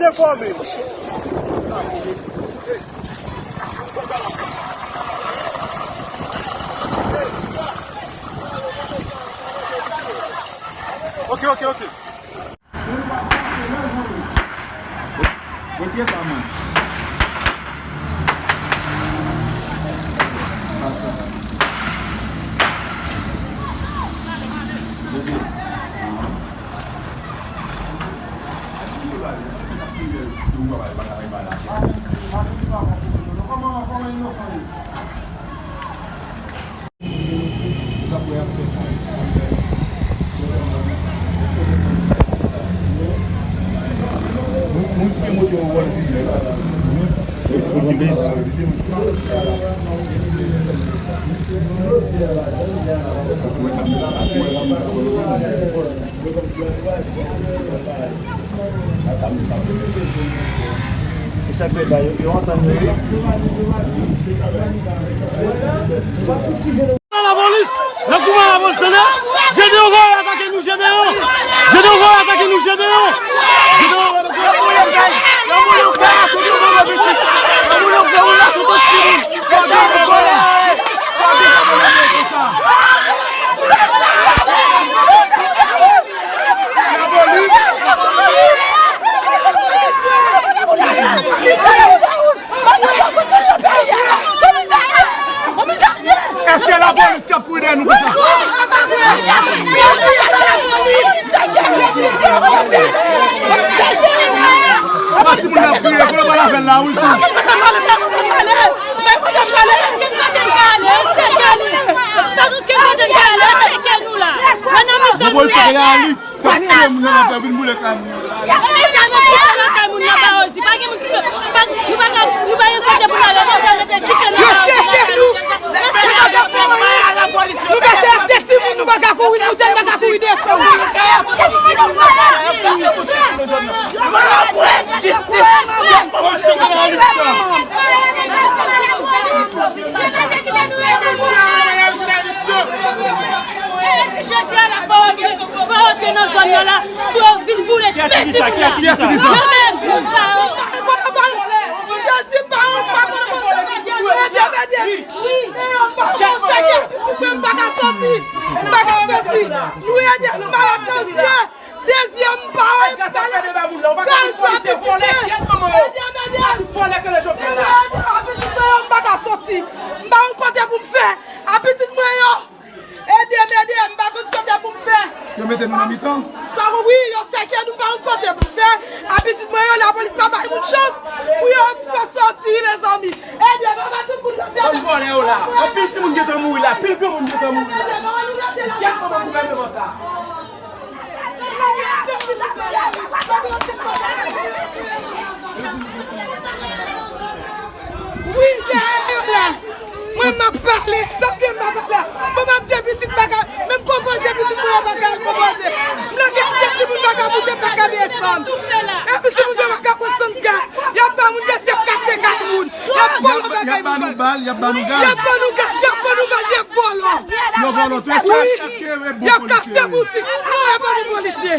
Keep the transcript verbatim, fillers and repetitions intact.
Enfòme. Ok, ok, ok. Retire sa, man. Sa, sa. Leve. Nan lapolis! Nan kouman lapolis, tande? Jedeon voye atake nou, Jedeon! Jedeon voye atake nou, Jedeon! Jedeon voye atake nou, Jedeon! Èske lapolis k ap kouri dèyè nou konsa? Wè timoun ap kriye, kote w pral avè l la, wi, tou. Nou voye seke la, li. Pa touye moun nan, vin boule kay nou. Nou pa janm kite lakay moun nan, pa ozi. Pa gen moun ki, pa, nou pa ka, nou pa gen kote pou n ale, nou pa janm mete kite nan. Yo seke nou. Nou pase ak de timoun, nou pa ka kouri, nou tèlman ka kouri defann. Jistis. Jodi a la, fò yo gen, fò yo gen nan zòn nan la pou yo vin boule tout timoun nan. Yo menm, moun sa yo. Jezi pa yon pa konnen konsa. Ede m, ede m. Wi. Mwen pa konn sa ki pitit mwen, m pa ka soti. M pa ka soti. Nou ede m, malad nan zye. De zye m pa wè, m pa wè. Kal sa pitit mwen. Ede m, ede m. Ede m, ede m. Pitit mwen, m pa ka soti. M pa yon kote pou m fè. A pitit mwen yo. Ede m, ede m, m pa konn kote pou m fè. Yo mete nou nan mitan? Pa, wi, yo sèke nou, m pa konn kote pou m fè. A pitit mwen yo, lapolis pa bay moun chans pou yo fè soti, mezanmi. Ede m, papa, tout moun nan pè. Bann vòlè yo la. Anpil timoun gentan mouri la, pil granmoun gentan mouri la. Gad kòman gouvènman sa. Wi, dèyè yo la. Mwen, m ap pale. Sa m gen, m pa pale. Mwen, m ap de pitit, m pa ka, menm konpoze pitit mwen, yo pa ka konpoze. M nan gen de timoun, pa ka moute, pa ka desann. E pitit moun yo pa ka pran sant gaz. Y ap ba moun gaz, y ap kase kay moun. Y ap vòlò bagay moun. Y ap ba nou bal, y ap ba nou gaz. Y ap ba nou gaz, y ap ba nou bal, y ap vòlò. Yo vòlò, tou. Wi. Y ap kase boutik. Non, y ap ba nou polisye.